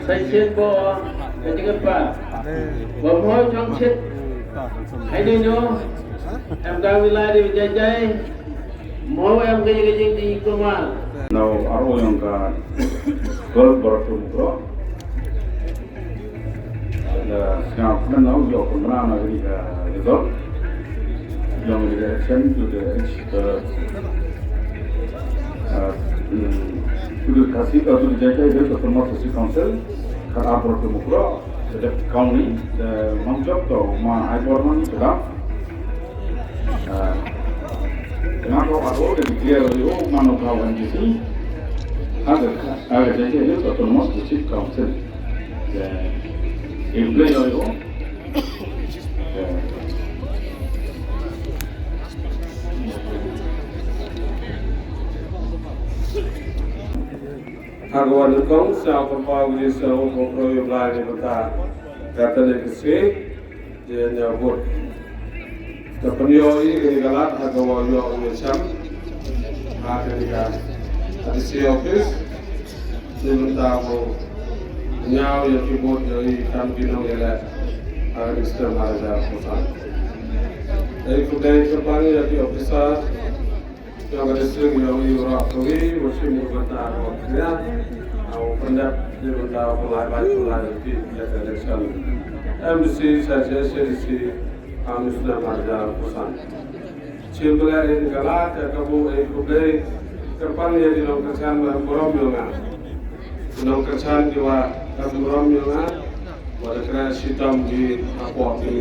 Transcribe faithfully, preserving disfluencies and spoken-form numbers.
Sa shet bo ka jingkyrpad ba mo jong chit. Hai ni no. Em da wi lai di jai jai. Mo em ka jing ka jing di kumar. Nau aro yang ka gol beratu mukro. Da sngap na nau yo kumna na gini ka result. Yang di action to the edge. Uh, to the Khasi, uh, to the Jaikai Hills Autonomous District Council, khat ar pura mukro, sejak kau ni, eh, mangjop to, ma ai bor man, sedap. Eh, nga ko ado, de declare yo, mano kau N G C, aga, aga Jaikai Hills Autonomous District Council. Eh, in play yo, yo. Eh. Hagwan kong sa papa wili sa papa yo blai ni bata kata ni kesi je nya bot. Ta penyo i kini galat hagwan yo ni sam. Ha kini ka. Adi si office. Ni bata ko nyau ya keyboard yo i kam kino gele. Ha kini sistem haraja kosan. Dari kudai kepang ya ki officer. Yang ada sering yang orang kami, mesti merupakan orang kaya. Au pendap di benda pelai bai pelai di election. M D C saja C D C kami sudah marja pesan. Cimbelah ini kalah ke kabu eh kublai kepang ya di long kesan berom yonga. Long kesan jiwa berom yonga. Pada kena sitam di apot ini.